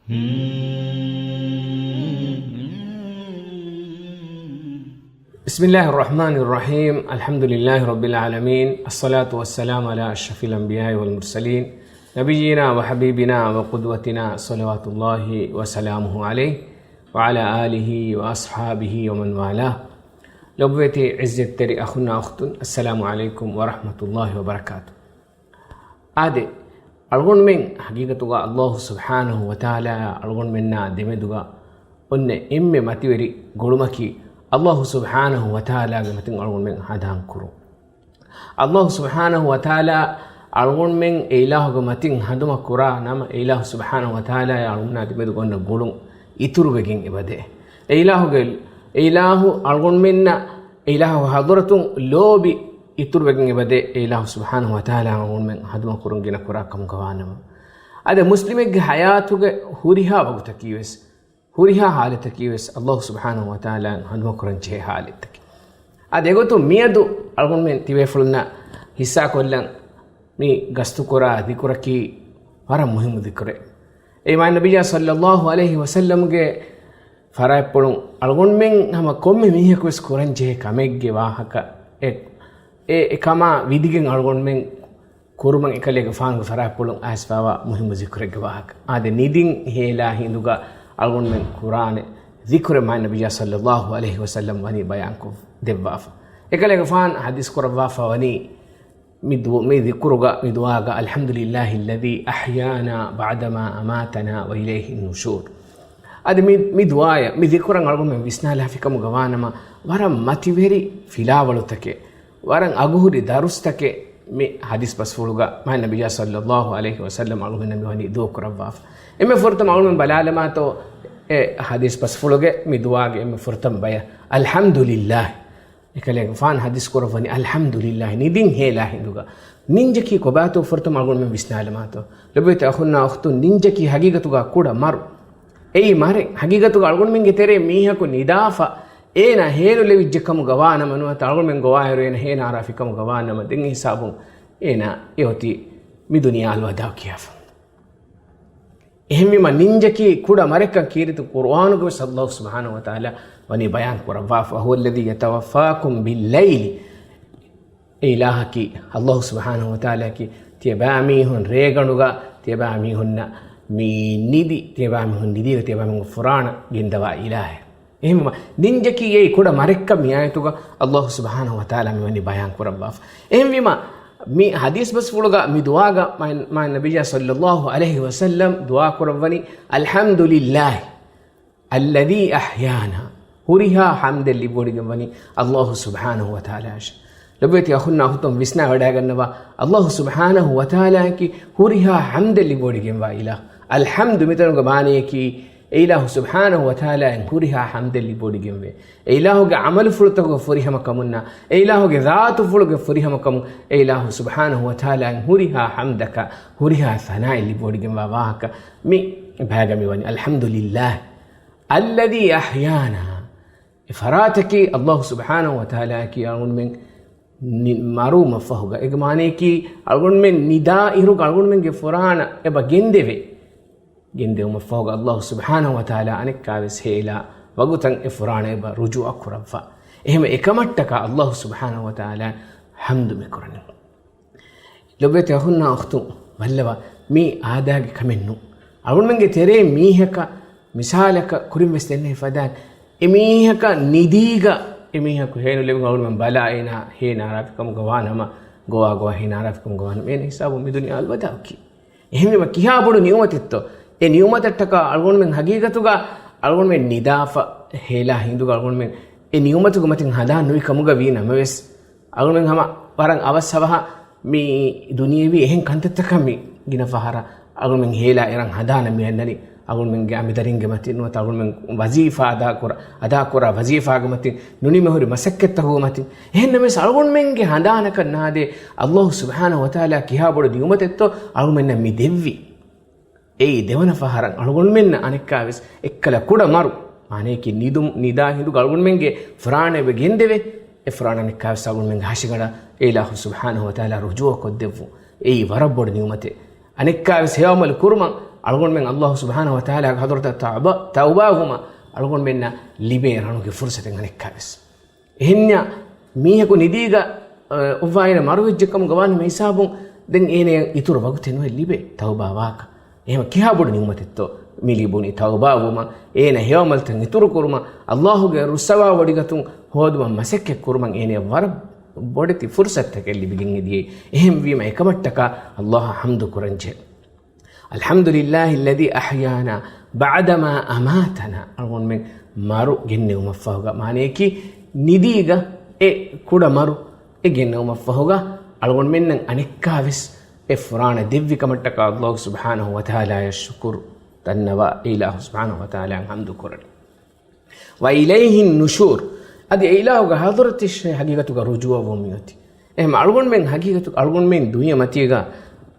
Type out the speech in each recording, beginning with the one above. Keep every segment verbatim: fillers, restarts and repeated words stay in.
بسم الله الرحمن الرحيم. الحمد لله رب العالمين. الصلاة والسلام على أشرف الأنبياء والمرسلين. نبينا وحبيبنا وقدوتنا صلوات الله وسلامه عليه وعلى آله وأصحابه ومن والاه. ލޮބުވެތި ޢިއްޒަތްތެރި އަޚުންނާ އުޚްތުން، އައްސަލާމު ޢަލައިކުމް ވަރަޙްމަތުﷲި ވަބަރަކާތު. އާދެ، އަޅުގަނޑުމެން ހަގީގަތުގަ އައްލާހު ސުބްޙާނަހު ވަތަޢާލާ އަޅުގަނޑުމެންނާ ދެމެދުގަ އޮންނަ އެންމެ މަތިވެރި ގުޅުމަކީ، އައްލާހު ސުބްޙާނަހު ވަތަޢާލާގެ މަތިން އަޅުގަނޑުމެން ހަނދާން ކުރުން. އައްލާހު ސުބްޙާނަހު ވަތަޢާލާ އަޅުގަނޑުމެން އެ އިލާހުގެ މަތިން ހަނދުމަ ކުރާ ނަމަ، އެ އިލާހު ސުބްޙާނަހު ވަތަޢާލާ އަޅުގަނޑާ ދެމެދުގަ އޮންނަ ގުޅުން އިތުރުވެގެން އެބަދޭ. އެ އިލާހުގެ، އެ އިލާހު އަޅުގަނޑުމެންނަށް އެ އިލާހު ޙަޟްރަތުން ލޯބި އިތުރުވެގެން އެބަދޭ، އެ އިލާހު ސުބްޙާނަހު ވަތަޢާލާ އަޅުގަނޑުމެން ހަނދުމަ ކުރުން ގިނަ ކުރާ ކަމުގަ ވާނަމަ. އަދި މުސްލިމެއްގެ ޙަޔާތުގެ ހުރިހާ ވަގުތަކީ ވެސް، ހުރިހާ ޙާލަތަކީ ވެސް އައްލާހު ސުބްޙާނަހު ވަތަޢާލާ ހަނދުމަ ކުރަން ޖެހޭ ޙާލަތްތަކެއް. އަދި އެގޮތުން މިއަދު އަޅުގަނޑުމެން ތިބޭފުޅުންނަށް ޙިއްޞާކޮށްލަން މި ގަސްތުކުރާ ޛިކުރަކީ ވަރަށް މުހިއްމު ޛިކުރެއް. އެ މާތް ނަބިއްޔާ ޞައްލައްލާހު ޢަލައިހި ވަސައްލަމްގެ ފަރާތްޕުޅުން އަޅުގަނޑުމެން ހަމަ ކޮންމެ މީހަކު ވެސް ކުރަން ޖެހޭ ކަމެއްގެ ވާހަކަ އެ، އެ، އެ ކަމާ ވިދިގެން އަޅުގަނޑުމެން ކުރުމަށް އެކަލޭގެފާނުގެ ފަރާތްޕުޅުން އައިސްފާވާ މުހިއްމު ޛިކުރެއްގެ ވާހަކަ. އާދެ، ނިދިން ހޭލާ ހިނދުގަ އަޅުގަނޑުމެން ކުރާނެ ޛިކުރެއް މާތް ނަބިއްޔާ ޞައްލައްލާހު ޢަލައިހި ވަސައްލަމް ވަނީ ބަޔާންކޮށް ދެއްވާފަ. އެކަލޭގެފާނު ޙަދީޘް ކުރައްވާފަ ވަނީ، މި ދު-، މި ޛިކުރުގަ، މި ދުޢާގަ، الحمد لله الذي أحيانا بعدما أماتنا وإليه النشور. އަދި މި، މި ދުޢާޔަށް، މި ޛިކުރަށް އަޅުގަނޑުމެން ވިސްނާލާފިކަމުގަ ވާނަމަ، ވަރަށް މަތިވެރި ފިލާވަޅުތަކެއް، ވަރަށް އަގުހުރި ދަރުސްތަކެއް މި ޙަދީޘް ބަސްފުޅުގަ މާތް ނަބިއްޔާ ޞައްލައްލާހު ޢަލައިހި ވަސައްލަމް އަޅުގަނޑަށް މިވަނީ ދުޢާ ކުރައްވާފަ. އެންމެ ފުރަތަމަ އަޅުގަނޑުމެން ބަލާލަމާތޯ، އެ ޙަދީޘް ބަސްފުޅުގެ މި ދުޢާގެ އެންމެ ފުރަތަމަ ބަޔަށް، الحمد لله. އެކަލޭގެފާނު ޙަދީޘް ކުރައްވަނީ، الحمد لله، ނިދިން ހޭލާ ހިނދުގަ. ނިންޖަކީ ކޮބާތޯ ފުރަތަމަ އަޅުގަނޑުމެން ވިސްނާލަމާތޯ؟ ލޮބުވެތި އަޚުންނާ އުޚްތުން، ނިންޖަކީ ހަގީގަތުގަ ކުޑަ މަރު. އެއީ މަރެއް. ހަގީގަތުގަ އަޅުގަނޑުމެންގެ ތެރޭ މީހަކު ނިދާފަ، އޭނާ ހޭނުލެވިއްޖެ ކަމުގަ ވާ ނަމަ ނުވަތަ އަޅުގަނޑުމެން ގޮވާއިރު އޭނާ ހޭނާރާފި ކަމުގަ ވާ ނަމަ، ދެން އެ ހިސާބުން އޭނާ އެއޮތީ މި ދުނިޔެއާ އަލްވަދާޢު ކިޔާފަ. އެހެންވީމަ، ނިންޖަކީ ކުޑަ މަރެއްކަން ކީރިތި ޤުރުއާނުގަ ވެސް ﷲ ސުބްޙާނަހު ވަތަޢާލާ ވަނީ ބަޔާން ކުރައްވާފަ، وهو الذي يتوفاكم بالليل. އެ އިލާހަކީ، ﷲ ސުބްޙާނަހު ވަތަޢާލާއަކީ، ތިޔަބައިމީހުން ރޭގަނޑުގަ، ތިޔަބައިމީހުންނަށް މި ނިދި، ތިޔަބައިމީހުން ނިދީގަ، ތިޔަބައިމީހުން ފުރާނަ ގެންދަވާ އިލާހެއް. އެހެންވީމަ، ނިންޖަކީ އެއީ ކުޑަ މަރެއްކަން މި އާޔަތުގަ ﷲ ސުބްޙާނަހު ވަތަޢާލާ މިވަނީ ބަޔާން ކުރައްވާފަ. އެހެންވީމަ، މި ޙަދީޘް ބަސްފުޅުގަ މި ދުޢާގަ މާތް، މާތް ނަބިއްޔާ ޞައްލައްލާހު ޢަލައިހި ވަސައްލަމް ދުޢާ ކުރައްވަނީ، الحمد لله الذي أحيانا. ހުރިހާ ޙަމްދެއް ލިބިވޮޑިގެން ވަނީ ﷲ ސުބްޙާނަހު ވަތަޢާލާއަށް. ލޮބުވެތި އަޚުންނާ އުޚްތުން، ވިސްނާ ވަޑައިގަންނަވާ، ﷲ ސުބްޙާނަހު ވަތަޢާލާއަކީ ހުރިހާ ޙަމްދެއް ލިބިވޮޑިގެންވާ އިލާހު. އަލްޙަމްދު މިތަނުގެ މާނަޔަކީ، އެ އިލާހު ސުބްޙާނަހު ވަތަޢާލާއަށް ހުރިހާ ޙަމްދެއް ލިބިވޮޑިގެންވޭ. އެ އިލާހުގެ ޢަމަލުފުޅުތަކުގެ ފުރިހަމަކަމުންނާ، އެ އިލާހުގެ ޛާތުފުޅުގެ ފުރިހަމަކަމުން، އެ އިލާހު ސުބްޙާނަހު ވަތަޢާލާއަށް ހުރިހާ ޙަމްދަކަށް، ހުރިހާ ސަނާއެއް ލިބިވޮޑިގެންވާ ވާހަކަ މި ބައިގަ މިވަނީ. الحمد لله الذي أحيانا. އެ ފަރާތަކީ ﷲ ސުބްޙާނަހު ވަތަޢާލާއަކީ އަޅުގަނޑުމެން ނި-، މަރުވުމަށްފަހުގަ، އޭގެ މާނަޔަކީ އަޅުގަނޑުމެން ނިދާ އިރުގަ އަޅުގަނޑުމެންގެ ފުރާނަ އެބަ ގެންދެވޭ. ގެންދެވުމަށްފަހުގަ ﷲ ސުބްޙާނަހު ވަތަޢާލާ އަނެއްކާވެސް ހޭލާ ވަގުތަށް އެ ފުރާނަ އެބަ ރުޖޫޢަ ކުރައްވާ. އެހެންވެ، އެކަމަށްޓަކާ ﷲ ސުބްޙާނަހު ވަތަޢާލާ ޙަމްދު މި ކުރަނީ. ލޮބުވެތި އަޚުންނާ އުޚްތުން، ބައްލަވާ، މީ އާދައިގެ ކަމެއް ނޫން. އަޅުގަނޑުމެންގެ ތެރޭ މީހަކަށް މިސާލަކަށް ކުރިން ވެސް ދެންނެވި ފަދައިން، އެ މީހަކަށް ނިދީގަ އެ މީހަކު ހޭނުލެވުން އަޅުގަނޑުމެން ބަލާ، އޭނާ ހޭނާރާފިކަމުގަ ވާ ނަމަ، ގޮވާ ގޮވާ ހޭނާރާފިކަމުގަ ވާ ނަމަ، އޭނަ ހިސާބުން މި ދުނިޔެ އަލްވަދާޢުކީ. އެހެންވީމަ، ކިހާ ބޮޑު ނިޢުމަތެއްތޯ؟ އެ ނިޢުމަތަށްޓަކާ އަޅުގަނޑުމެން ހަގީގަތުގަ އަޅުގަނޑުމެން ނިދާފަ ހޭލާ ހިނދުގަ އަޅުގަނޑުމެން އެ ނިޢުމަތުގެ މަތިން ހަނދާން ނުވި ކަމުގަ ވީ ނަމަވެސް، އަޅުގަނޑުމެން ހަމަ ވަރަށް އަވަސް އަވަހަށް މި ދުނިޔެވީ އެހެން ކަންތައްތަކަށް މި ގިނަ ފަހަރަށް އަޅުގަނޑުމެން ހޭލާ އެރަށް ހަނދާނަށް މި އަންނަނީ. އަޅުގަނޑުމެންގެ އަނބިދަރިންގެ މަތިން ނުވަތަ އަޅުގަނޑުމެން ވަޒީފާ އަދާކުރާ، އަދާކުރާ ވަޒީފާގެ މަތިން، ނުނިމިހުރި މަސައްކަތްތަކުގެ މަތިން. އެހެންނަމަވެސް އަޅުގަނޑުމެންގެ ހަނދާނަކަށް ނާދޭ، ﷲ ސުބްޙާނަހު ވަތަޢާލާ ކިހާ ބޮޑު ނިޢުމަތެއްތޯ އަޅުގަނޑުމެންނަށް މި ދެއްވީ. އެއީ ދެވަނަ ފަހަރަށް އަޅުގަނޑުމެންނަށް އަނެއްކާވެސް އެއްކަލަ ކުޑަ މަރު، މާނަޔަކީ ނިދު-، ނިދާ ހިނދުގަ އަޅުގަނޑުމެންގެ ފުރާނަ އެބަ ގެންދެވޭ. އެ ފުރާނަ އަނެއްކާވެސް އަޅުގަނޑުމެންގެ ހަށިގަނޑަށް އެ އިލާހު ސުބްޙާނަހު ވަތަޢާލާ ރުޖޫޢަ ކޮށްދެއްވުން. އެއީ ވަރަށް ބޮޑު ނިޢުމަތެއް. އަނެއްކާވެސް ހެޔޮ ޢަމަލު ކުރުމަށް އަޅުގަނޑުމެން އައްލާހު ސުބްޙާނަހު ވަތަޢާލާގެ ޙަޟްރަތަށް ތައުބާ، ތައުބާވުމަށް އަޅުގަނޑުމެންނަށް ލިބޭ ރަނުގެ ފުރުޞަތެއް އަނެއްކާވެސް. އެހެންޏާ މީހަކު ނިދީގަ، އަ، އޮއްވާ އޭނަ މަރުވެއްޖެ ކަމުގަ ވާނަމަ ހިސާބުން ދެން އޭނަޔަށް އިތުރު ވަގުތެއް ނުވެ ލިބޭ ތައުބާ ވާކަށް. އެހެން ކިހާ ބޮޑު ނިޢުމަތެއްތޯ މި ލިބުނީ ތައުބާ ވުމަށް، އޭނަ ހެޔޮ ޢަމަލުތައް އިތުރު ކުރުމަށް، އައްލާހުގެ ރުއްސަވާ ވޮޑިގަތުން ހޯދުމަށް މަސައްކަތް ކުރުމަށް އޭނަޔަށް ވަރަށް ބޮޑެތި ފުރުޞަތުތަކެއް ލިބިގެން އެދިޔައީ. އެހެންވީމަ އެކަމަށްޓަކާ އައްލާހަށް ޙަމްދު ކުރަންޖެހޭ. الحمد لله الذي أحيانا بعدما أماتنا. އަޅުގަނޑުމެން މަރު ގެންނެވުމަށްފަހުގަ، މާނަޔަކީ ނިދީގަ އެ ކުޑަ މަރު އެ ގެންނެވުމަށްފަހުގަ، އަޅުގަނޑުމެންނަށް އަނެއްކާވެސް އެ ފުރާނަ ދެއްވި ކަމަށްޓަކާ އައްލާހު ސުބްޙާނަހު ވަތަޢާލާޔަށް ޝުކުރު ދަންނަވާ، އެ އިލާހު ސުބްޙާނަހު ވަތަޢާލާއަށް ޙަމްދު ކުރަން. وإليه النشور. އަދި އެ އިލާހުގެ ޙަޟްރަތަށޭ ޙަޤީޤަތުގަ ރުޖޫޢަވުން މިއޮތީ. އެހެން އަޅުގަނޑުމެން ޙަޤީޤަތު، އަޅުގަނޑުމެން ދުނިޔެމަތީގަ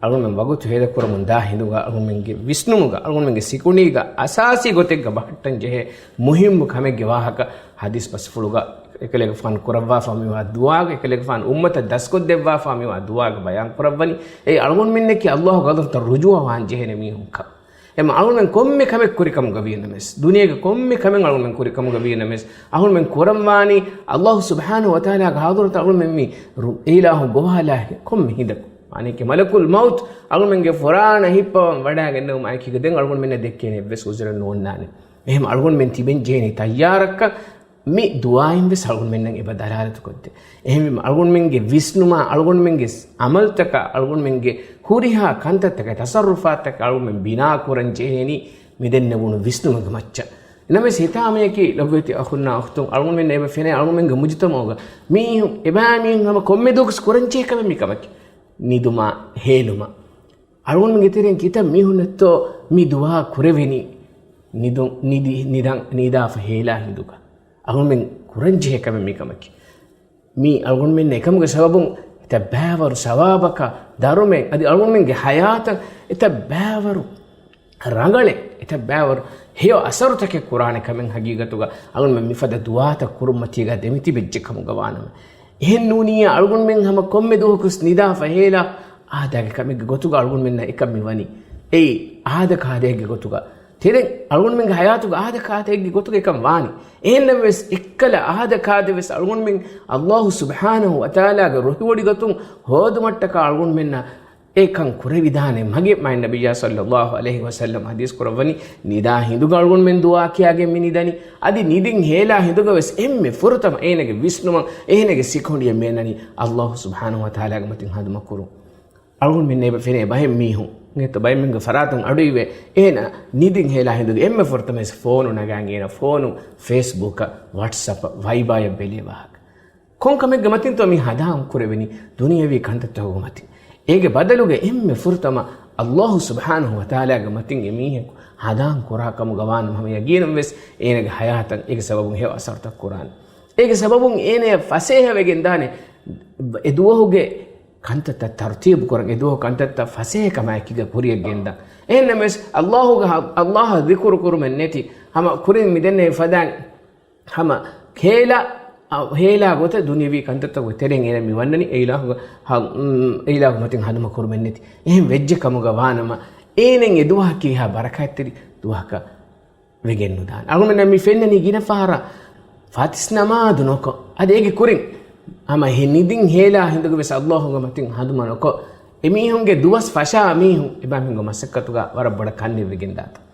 އަޅުގަނޑުމެން ވަގުތު ހޭދަކުރަމުން ދާ ހިނދުގަ އަޅުގަނޑުމެންގެ ވިސްނުމުގަ އަޅުގަނޑުމެންގެ ސިކުނޑީގަ އަސާސީ ގޮތެއްގަ ބަހައްޓަން ޖެހޭ މުހިއްމު ކަމެއްގެ ވާހަކަ ޙަދީޘް ބަސްފުޅުގަ އެކަލޭގެފާނު ކުރައްވާފަ މިވާ ދުޢާގަ، އެކަލޭގެފާނު އުއްމަތަށް ދަސްކޮށްދެއްވާފަ މިވާ ދުޢާގަ ބަޔާން ކުރައްވަނީ. އެއީ އަޅުގަނޑުމެންނަކީ އައްލާހުގެ ޙަޟްރަތަށް ރުޖޫޢަވާން ޖެހޭނެ މީހުންކަން. އެމަ އަޅުގަނޑުމެން ކޮންމެ ކަމެއް ކުރިކަމުގަ ވީނަމަވެސް، ދުނިޔޭގެ ކޮންމެ ކަމެއް އަޅުގަނޑުމެން ކުރިކަމުގަ ވީނަމަވެސް، އަޅުގަނޑުމެން ކުރަންވާނީ އައްލާހު ސުބްޙާނަހު ވަތަޢާލާގެ ޙަޟްރަތަށް އަޅުގަނޑުމެން މި ރު-، އިލާހު ގޮވާލާ ކޮންމެ ހިނދަކު. މާނައަކީ މަލަކުލް މައުތު އަޅުގަނޑުމެންގެ ފުރާނަ ހިއްޕަވަން ވަޑައިގެންނެވުމާ އެކީގަ ދެން އަޅުގަނޑުމެންނަށް ދެއްކޭނެ އެއްވެސް ޢުޛުރެއް ނޯންނާނެ. އެހެން އަޅުގަނޑުމެން ތިބެން ޖެހޭނީ ތައްޔާރަށްކަން. މި ދުޢާއިން ވެސް އަޅުގަނޑުމެންނަށް އެބަ ދަލާލަތު ކޮށްދޭ. އެހެންވީމަ އަޅުގަނޑުމެންގެ ވިސްނުމާ، އަޅުގަނޑުމެންގެ ސް-، ޢަމަލުތަކާ، އަޅުގަނޑުމެންގެ ހުރިހާ ކަންތައްތަކާ، ތަޞައްރުފާތަކަށް އަޅުގަނޑުމެން ބިނާ ކުރަން ޖެހޭނީ މި ދެންނެވުނު ވިސްނުމުގެ މައްޗަށް. ނަމަވެސް ހިތާމަޔަކީ ލޮބުވެތި އަޚުންނާ އުޚްތުން، އަޅުގަނޑުމެން އެބަ ފެނޭ އަޅުގަނޑުމެންގެ މުޖުތަމަޢުގަ މީހުން، އެބައިމީހުން ހަމަ ކޮންމެ ދުވަހަކުވެސް ކުރަން ޖެހޭ ކަމެއް މި ކަމަކީ. ނިދުމާ ހޭލުމަށް. އަޅުގަނޑުމެންގެ ތެރެއިން ކިތައް މީހުންނެއްތޯ މި ދުޢާ ކުރެވެނީ ނިދު-، ނިދި-، ނިދަން-، ނިދާފަ ހޭލާ ހިނދުގަ. އަޅުގަނޑުމެން ކުރަންޖެހޭ ކަމެއް މިކަމަކީ. މީ އަޅުގަނޑުމެން އެކަމުގެ ސަބަބުން އެތައް ބައިވަރު ސަވާބަކާ ދަރުމައެއް އަދި އަޅުގަނޑުމެންގެ ޙަޔާތަށް އެތައް ބައިވަރު ރަނގަޅެއް، އެތައް ބައިވަރު ހެޔޮ އަސަރުތަކެއް ކުރާނެ ކަމެއް ހަގީގަތުގަ އަޅުގަނޑުމެން މިފަދަ ދުޢާތައް ކުރުންމަތީގަ ދެމިތިބެއްޖެ ކަމުގަ ވާނަމަ. އެހެން ނޫނިއްޔާ އަޅުގަނޑުމެން ހަމަ ކޮންމެ ދުވަހަކުވެސް ނިދާފަ ހޭލާ އާދައިގެ ކަމެއްގެ ގޮތުގަ އަޅުގަނޑުމެންނަށް އެކަން މި ވަނީ. އެއީ އާދަ ކާދައެއްގެ ގޮތުގަ. ތެރެއިން އަޅުގަނޑުމެންގެ ޙަޔާތުގަ އާދަ ކާދައެއްގެ ގޮތުގަ އެކަން ވާނީ. އެހެންނަމަވެސް އެއްކަލަ އާދަ ކާދަވެސް އަޅުގަނޑުމެން އައްލާހު ސުބްޙާނަހު ވަތަޢާލާގެ ރުހިވޮޑިގަތުން ހޯދުމަށްޓަކާ އަޅުގަނޑުމެންނަށް އެކަން ކުރެވިދާނެ މަގެއް މާތް ނަބިއްޔާ ޞައްލައްލާހު ޢަލައިހި ވަސައްލަމް ޙަދީޘް ކުރައްވަނީ، ނިދާ ހިނދުގަ އަޅުގަނޑުމެން ދުޢާ ކިޔާގެން މި ނިދަނީ. އަދި ނިދިން ހޭލާ ހިނދުގަވެސް އެންމެ ފުރަތަމަ އޭނަގެ ވިސްނުމަށް، އޭނަގެ ސިކުނޑިއަށް މި އަންނަނީ އައްލާހު ސުބްޙާނަހު ވަތަޢާލާގެ މަތިން ހަނދުމަ ކުރުން. އަޅުގަނޑުމެންނަށް އެބަ ފެނޭ ބައެއް މީހުން އެތައް ބައެއް މީހުންގެ ފަރާތުން އަޑުއިވޭ، އޭނަ ނިދިން ހޭލާ ހިނދުގެ އެންމެ ފުރަތަމަ ވެސް ފޯނު ނަގާން އޭނަ ފޯނު، ފޭސްބުކަށް، ވަޓްސަޕަށް، ވައިބާޔަށް ބެލޭ ވާހަކަ. ކޮން ކަމެއްގެ މަތިންތޯ މި ހަނދާން ކުރެވެނީ؟ ދުނިޔަވީ ކަންތައްތަކުގެ މަތިން. އޭގެ ބަދަލުގަ އެންމެ ފުރަތަމަ އައްލާހު ސުބްޙާނަހު ވަތަޢާލާގެ މަތިން އެ މީހަކު ހަނދާން ކުރާ ކަމުގަ ވާނަމަ، ހަމަ ޔަގީނުން ވެސް އޭނަގެ ޙަޔާތަށް އޭގެ ސަބަބުން ހެޔޮ އަސަރުތައް ކުރާނެ. އޭގެ ސަބަބުން އޭނަޔަށް ފަސޭހަވެގެން ދާނެ އެ ދުވަހުގެ ކަންތައްތައް ތަރުތީބު ކުރަން، އެ ދުވަހު ކަންތައްތައް ފަސޭހަކަމާއެކީގަ ކުރިޔަށް ގެންދަން. އެހެންނަމަވެސް އައްލާހުގެ ޙަ-، އައްލާހަށް ޛިކުރު ކުރުމެއް ނެތި، ހަމަ ކުރިން މިދެންނެވި ފަދައިން ހަމަ ހޭލާ، އަ، ހޭލާ ގޮތަށް ދުނިޔަވީ ކަންތައްތަކުގެ ތެރެއިން އޭނަ މި ވަންނަނީ އެ އިލާހުގެ ޙަ-، އު، އެ އިލާހު މަތިން ހަނދުމަ ކުރުމެއް ނެތި. އެހެން ވެއްޖެ ކަމުގަ ވާނަމަ، އޭނައަށް އެ ދުވަހަކީ ހާ ބަރަކާތްތެރި ދުވަހަކަށް ވެގެން ނުދާނެ. އަޅުގަނޑަށް މި ފެންނަނީ ގިނަ ފަހަރަށް ފަތިސް ނަމާދު ނުކޮށް، އަދި އޭގެ ކުރިން ހަމަ ހި-، ނިދިން ހޭލާ ހިނދުގަ ވެސް އައްލާހުގެ މަތިން ހަނދުމަ ނުކޮށް، އެމީހުންގެ ދުވަސް ފަށާ މީހުން އެބައިމީހުންގެ މަސައްކަތުގަ ވަރަށް ބޮޑަށް ކަންނެތް ވެގެން ދާތަން.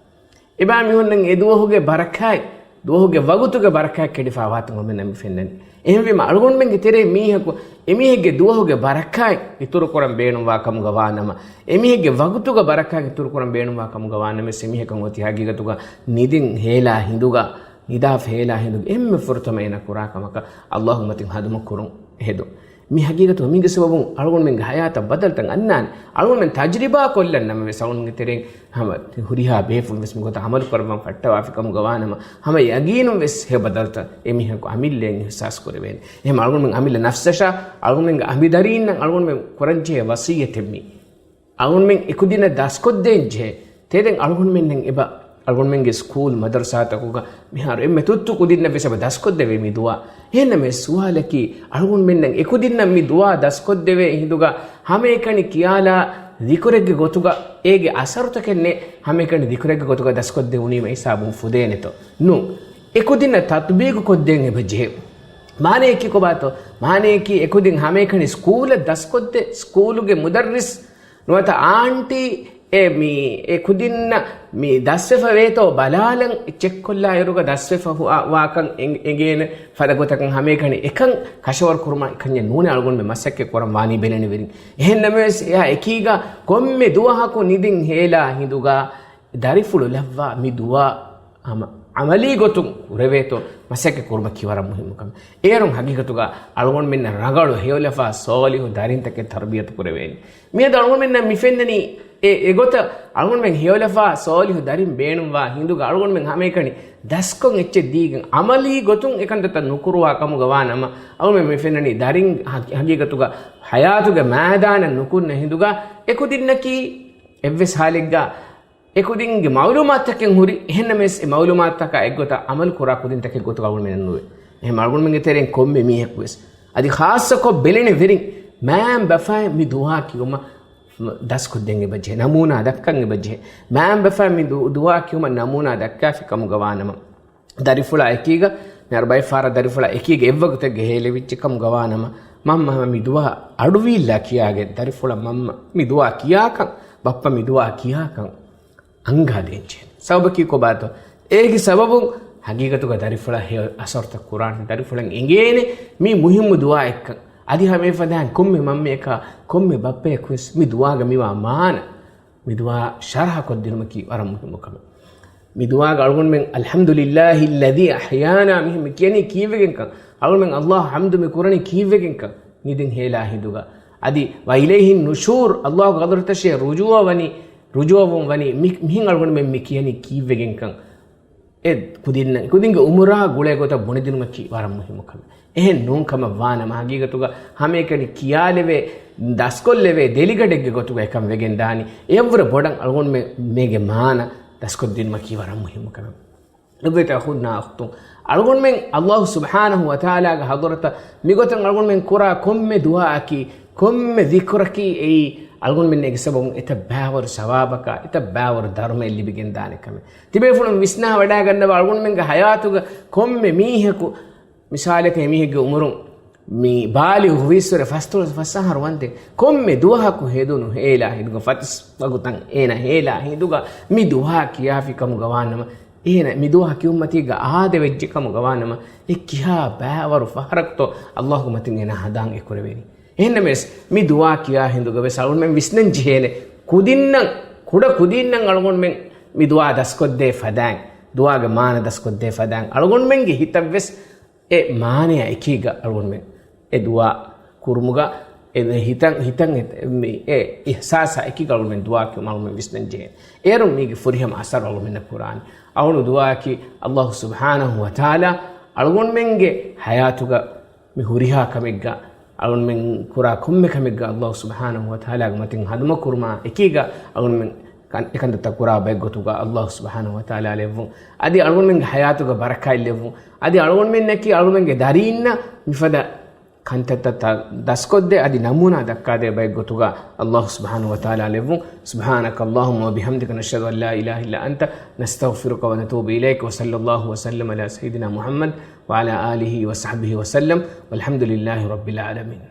އެބައިމީހުންނަށް އެ ދުވަހުގެ ބަރަކާތް، ދުވަހުގެ ވަގުތުގެ ބަރަކާތް ކެޑިފަ ވާތަން އަޅުގަނޑަށް މި ފެންނަނީ. އެހެންވީމަ އަޅުގަނޑުމެންގެ ތެރޭ މީހަކު އެމީހެއްގެ ދުވަހުގެ ބަރަކާތް އިތުރުކުރަން ބޭނުންވާ ކަމުގަ ވާނަމަ، އެމީހެއްގެ ވަގުތުގެ ބަރަކާތް އިތުރުކުރަން ބޭނުންވާ ކަމުގަ ވާނަމަވެސް، އެމީހަކަށް އޮތީ ހަގީގަތުގަ ނިދިން ހޭލާ ހިނދުގަ، ނިދާފަ ހޭލާ ހިނދުގެ އެންމެ ފުރަތަމަ އޭނަ ކުރާ ކަމަކަށް އައްލާހު މަތިން ހަނދުމަ ކުރުން ހެދުން. މި ހަގީގަތުގަ މީގެ ސަބަބުން އަޅުގަނޑުމެންގެ ހަޔާތަށް ބަދަލުތައް އަންނާނެ. އަޅުގަނޑުމެން ތަޖްރިބާ ކޮށްލަން ނަމަވެސް، އަޅުގަނޑުގެ ތެރެއިން ހަމަ ހުރިހާ ބޭފުޅުން ވެސް މިގޮތަށް ޢަމަލު ކުރައްވަން ފައްޓަވާފި ކަމުގަ ވާނަމަ، ހަމަ ޔަގީނުން ވެސް ހެޔޮ ބަދަލުތައް އެމީހަކު އަމިއްލައިން އިޙްސާސް ކުރެވޭނެ. އެހެން އަޅުގަނޑުމެން އަމިއްލަ ނަފްސަށާ، އަޅުގަނޑުމެންގެ އަނބިދަރީންނަށް އަޅުގަނޑުމެން ކުރަންޖެހޭ ވަޞިއްޔަތެއް މީ. އަޅުގަނޑުމެން އެކުދިންނަށް ދަސްކޮށްދޭން ޖެހޭ. ތެދެން އަޅުގަނޑުމެންނަށް އެބަ، އަޅުގަނޑުމެންގެ ސްކޫލް މަދަރުސާތަކުގަ މިހާރު އެންމެ ތުއްތު ކުދިންނަށް ވެސް އެބަ ދަސްކޮށްދެވޭ މި ދުޢާ. އެހެންނަމަވެސް ސުވާލަކީ، އަޅުގަނޑުމެންނަށް އެކުދިންނަށް މި ދުޢާ ދަސްކޮށްދެވޭ ހިނދުގަ ހަމައެކަނި ކިޔާލާ ޛިކުރެއްގެ ގޮތުގަ އޭގެ އަސަރުތަކެއް ނެތް، ހަމައެކަނި ޛިކުރެއްގެ ގޮތުގަ ދަސްކޮށްދެވުނީމަ ހިސާބުން ފުދޭނެތޯ؟ ނޫން. އެކުދިންނަށް ތަޠްބީޤު ކޮށްދޭން އެބަޖެހޭ. މާނަޔަކީ ކޮބާތޯ؟ މާނަޔަކީ އެކުދިން ހަމައެކަނި ސްކޫލަށް ދަސްކޮށްދޭ، ސްކޫލުގެ މުދައްރިސް ނުވަތަ އާންޓީ އެ މި އެ ކުދިންނަށް މި ދަސްވެފަ ވޭތޯ ބަލާލަން، ޗެކްކޮށްލާ އިރުގަ ދަސްވެފަ ހު-، ވާކަން އެނގ-، އެނގޭނެ ފަދަ ގޮތަކަށް ހަމައެކަނި އެކަން ކަށަވަރު ކުރުމަށް އެކަންޏެއް ނޫނޭ އަޅުގަނޑުމެން މަސައްކަތް ކުރަން ވާނީ ބެލެނިވެރިން. އެހެން ނަމަވެސް އެއާ އެކީގަ ކޮންމެ ދުވަހަކު ނިދިން ހޭލާ ހިނދުގަ ދަރިފުޅު ލައްވާ މި ދުވާ ހަމަ އަމަލީ ގޮތުން ކުރެވޭތޯ މަސައްކަތް ކުރުމަކީ ވަރަށް މުހިއްމު ކަމެއް. އޭރުން ހަގީގަތުގަ އަޅުގަނޑުމެންނަށް ރަނގަޅު ހެޔޮލަފާ ސޯލިހު ދަރިންތަކެއް ތަރުބިޔަތު ކުރެވޭނީ. މިއަދު އަޅުގަނޑުމެންނަށް މި ފެންނަނީ އެ، އެގޮތަށް އަޅުގަނޑުމެން ހެޔޮލަފާ ސޯލިހު ދަރިން ބޭނުންވާ ހިނދުގަ އަޅުގަނޑުމެން ހަމައެކަނި ދަސްކޮށް އެއްޗެއް ދީގެން އަމަލީ ގޮތުން އެކަންތައްތައް ނުކުރުވާ ކަމުގަ ވާ ނަމަ، އަޅުގަނޑުމެން މި ފެންނަނީ ދަރިން ހަ-، ހަގީގަތުގަ ހަޔާތުގެ މައިދާނަށް ނުކުންނަ ހިނދުގަ އެކުދިންނަކީ އެއްވެސް ހާލެއްގަ އެކުދިންގެ މައުލޫމާތުތަކެއް ހުރި، އެހެންނަމަވެސް އެ މައުލޫމާތުތަކާ އެއްގޮތަށް އަމަލު ކުރާ ކުދިންތަކެއް ގޮތުގަ އަޅުގަނޑުމެންނަށް ނުވޭ. އެހެން އަޅުގަނޑުމެންގެ ތެރެއިން ކޮންމެ މީހަކުވެސް، އަދި ޚާއްޞަކޮށް ބެލެނިވެރިން މައިންބަފައިން މި ދުޢާ ކިޔުމަށް ދަސްކޮށްދޭން އެބަޖެހޭ، ނަމޫނާ ދައްކަން އެބަޖެހޭ. މައިންބަފައިން މި ދު-، ދުޢާ ކިޔުމަށް ނަމޫނާ ދައްކާފި ކަމުގަ ވާނަމަ، ދަރިފުޅާ އެކީގަ، މިހާރު ބައެއް ފަހަރަށް ދަރިފުޅާ އެކީގަ އެއްވަގުތެއްގަ ހޭލެވިއްޖެ ކަމުގަ ވާނަމަ، މަންމަ މި ދުޢާ އަޑުވީއްލާ ކިޔާގެން، ދަރިފުޅަށް މަންމަ މި ދުޢާ ކިޔާކަން، ބައްޕަ މި ދުޢާ ކިޔާކަން އަންގާދޭން ޖެހޭ. ސަބަބަކީ ކޮބާތޯ؟ އޭގެ ސަބަބުން ހަގީގަތުގަ ދަރިފުޅަށް ހެޔޮ އަސަރުތައް ކުރާނެ، ދަރިފުޅަށް އެނގޭނެ މި މުހިއްމު ދުޢާއެއްކަން. އަދި ހަމައެފަދައިން ކޮންމެ މަންމައަކާ، ކޮންމެ ބައްޕަޔަކުވެސް މި ދުޢާގަ މިވާ މާނަ، މި ދުޢާ ޝަރަޙަކޮށްދިނުމަކީ ވަރަށް މުހިއްމު ކަމެއް. މި ދުޢާގަ އަޅުގަނޑުމެން الحمد لله الذي أحيانا މި، މި ކިޔަނީ ކީއްވެގެންކަން، އަޅުގަނޑުމެން ﷲ އަށް ޙަމްދު މި ކުރަނީ ކީއްވެގެންކަން، ނިދިން ހޭލާ ހިނދުގަ. އަދި وإليه النشور، ﷲގެ ޙަޟްރަތަށޭ ރުޖޫޢަ ވަނީ، ރުޖޫޢަވުން ވަނީ މި، މިހެން އަޅުގަނޑުމެން މި ކިޔަނީ ކީއްވެގެންކަން. އެ ކުދިންނަށް، ކުދިންގެ އުމުރާ ގުޅޭ ގޮތަށް ބުނެދިނުމަކީ ވަރަށް މުހިއްމު ކަމެއް. އެހެން ނޫން ކަމަށް ވާނަމަ، ހަގީގަތުގަ ހަމައެކަނި ކިޔާލެވޭ، ދަސްކޮށްލެވޭ، ދެލިގަޑެއްގެ ގޮތުގަ އެކަން ވެގެން ދާނީ. އެއަށްވުރެ ބޮޑަށް އަޅުގަނޑުމެން މޭގެ މާނަ ދަސްކޮށްދިނުމަކީ ވަރަށް މުހިއްމު ކަމެއް. އިޚްވަތި އަޚުންނާ އުޚްތުން، އަޅުގަނޑުމެން ﷲ ސުބްޙާނަހޫ ވަތަޢާލާގެ ޙަޟްރަތަށް މިގޮތަށް އަޅުގަނޑުމެން ކުރާ ކޮންމެ ދުޢާއަކީ، ކޮންމެ ޛިކުރަކީ އެއީ އަޅުގަނޑުމެންނަށް އެކި ސަބަބުން އެތައް ބައިވަރު ސަވާބަކާ، އެތައް ބައިވަރު ދަރުމައެއް ލިބިގެން ދާނެ ކަމެއް. ތިބޭފުޅުން ވިސްނާ ވަޑައިގަންނަވާ، އަޅުގަނޑުމެންގެ ޙަޔާތުގަ ކޮންމެ މީހަކު، މިސާލަކަށް އެމީހެއްގެ އުމުރުން މި ބާލިޣު ވީއްސުރެ ފަސްދޮޅަސް ފަސް އަހަރު ވަންދެން، ކޮންމެ ދުވަހަކު ހެދުނު ހޭލާ ހިނދުގަ ފަތިސް ވަގުތަށް އޭނަ ހޭލާ ހިނދުގަ މި ދުޢާ ކިޔާފި ކަމުގަ ވާނަމަ، އޭނަ މި ދުޢާ ކިޔުމަތީގަ އާދެވެއްޖެ ކަމުގަ ވާނަމަ، އެ ކިހާ ބައިވަރު ފަހަރަކުތޯ ﷲގެ މަތިން އޭނަ ހަނދާން އެކުރެވޭނީ. އެހެންނަމަވެސް، މި ދުޢާ ކިޔާ ހިނދުގަވެސް އަޅުގަނޑުމެން ވިސްނަން ޖެހޭނެ، ކުދިންނަށް، ކުޑަ ކުދިންނަށް އަޅުގަނޑުމެން މި ދުޢާ ދަސްކޮށްދޭ ފަދައިން، ދުޢާގެ މާނަ ދަސްކޮށްދޭ ފަދައިން، އަޅުގަނޑުމެންގެ ހިތަށްވެސް އެ މާނަޔާ އެކީގަ އަޅުގަނޑުމެން އެ ދުޢާ ކުރުމުގަ އެ ހިތަށް، ހިތަށް އެ، މި އެ އިޙްސާސާ އެކީގަ އަޅުގަނޑުމެން ދުޢާ ކިޔުމަށް އަޅުގަނޑުމެން ވިސްނަން ޖެހޭ. އޭރުން މީގެ ފުރިހަމަ އަސަރު އަޅުގަނޑުމެންނަށް ކުރާނެ. އަޅުގަނޑު ދުޢާއަކީ ﷲ ސުބްޙާނަހޫ ވަތަޢާލާ އަޅުގަނޑުމެންގެ ޙަޔާތުގަ މި ހުރިހާ ކަމެއްގަ، އަޅުގަނޑުމެން ކުރާ ކޮންމެ ކަމެއްގަ ﷲ ސުބްޙާނަހޫ ވަތަޢާލާގެ މަތިން ޚިދުމަތް ކުރުމާ އެކީގަ އަޅުގަނޑުމެން ކަން-، އެކަންތައްތައް ކުރާ ބައެއްގޮތުގަ ﷲ ސުބްޙާނަހޫ ވަތަޢާލާ ލެއްވުން. އަދި އަޅުގަނޑުމެންގެ ޙަޔާތުގަ ބަރަކާތް ލެއްވުން. އަދި އަޅުގަނޑުމެންނަކީ އަޅުގަނޑުމެންގެ ދަރީންނަށް މިފަދަ ކަންތައްތައް ދަސްކޮށްދޭ، އަދި ނަމޫނާ ދައްކާދޭ ބައެއްގޮތުގަ ﷲ ސުބްޙާނަހޫ ވަތަޢާލާ ލެއްވުން. سبحانك اللهم وبحمدك، نشهد أن لا إله إلا أنت، نستغفرك ونتوب إليك، وصلى الله وسلم على سيدنا محمد وعلى آله وصحبه وسلم، والحمد لله رب العالمين.